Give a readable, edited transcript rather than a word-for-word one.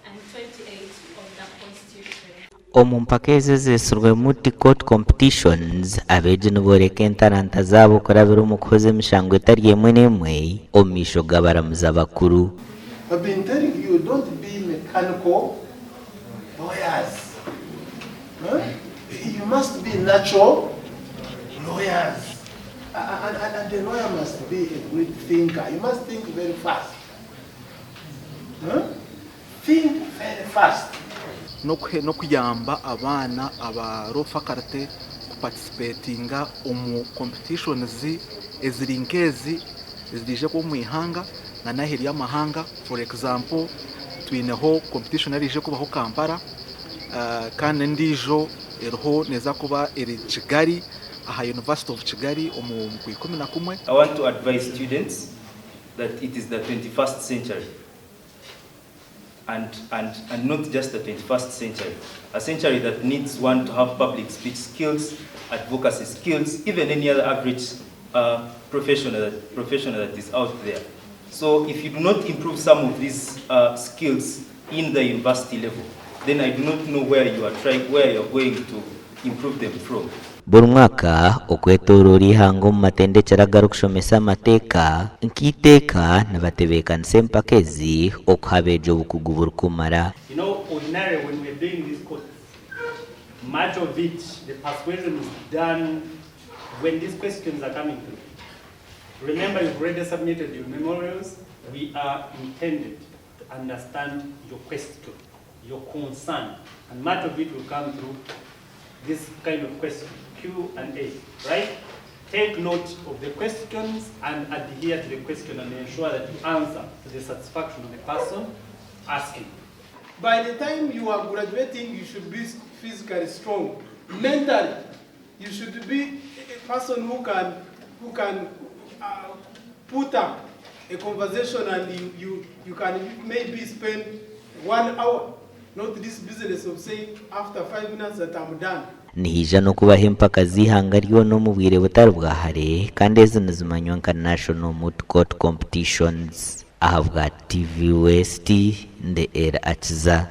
and 28 of the Constitution. Omu mpaka ezi ezeetsirwe Moot Court Competitions, abeegi nibooreka entaranta zaabo kurabira omu kuhoza emishango etari emwe n'emwe omu maisho g'abaramuzi abakuru. I've been telling you don't be mechanical lawyers. Huh? You must be natural lawyers. And, and, and the lawyer must be a great thinker. You must think very fast. Huh? Think very fast. N'okuyamba abaana aba Law Faculty kuparticipatinga omu competitions eziri nk'ezi eziriije kuba omu ihanga na n'aheeru y'amahanga. For example, twineho competition eriije kubaho Kampala kandi n'endiijo eriho neeza kuba eri Kigali aha University of Kigali omu Kwikumi-na-kumwe. I want to advise students that it is the 21st century and, and, and not just the 21st century, a century that needs one to have public speech skills, advocacy skills, even any other average professional that is out there. So if you do not improve some of these skills in the university level, then I do not know where you are trying, where you are going to improve them from. Buri mwaka okwetooroora eihanga omu matendekyero agarikushomesa amateeka nk'eiteeka nibatebeekanisa empaka ezi okuha abeegi obukugu burikumara. Ordinarily when we're doing these courses, much of it, the persuasion is done when these questions are coming through. Remember, you've already submitted your memorials. We are intended to understand your question, your concern, and much of it will come through this kind of question, Q and A, right? Take note of the questions and adhere to the question and ensure that you answer to the satisfaction of the person asking. By the time you are graduating, you should be physically strong. Mentally, you should be a person who can put up a conversation and you can maybe spend one hour, not this business of saying after 5 minutes that I'm done. Nihaija n'okubaho empaka z'eihanga ryona omu bwire butari bwa hare kandi ezi nizimanywa nka National Moot Court Competitions. Ahabwa TV West, ndi Era Akiza.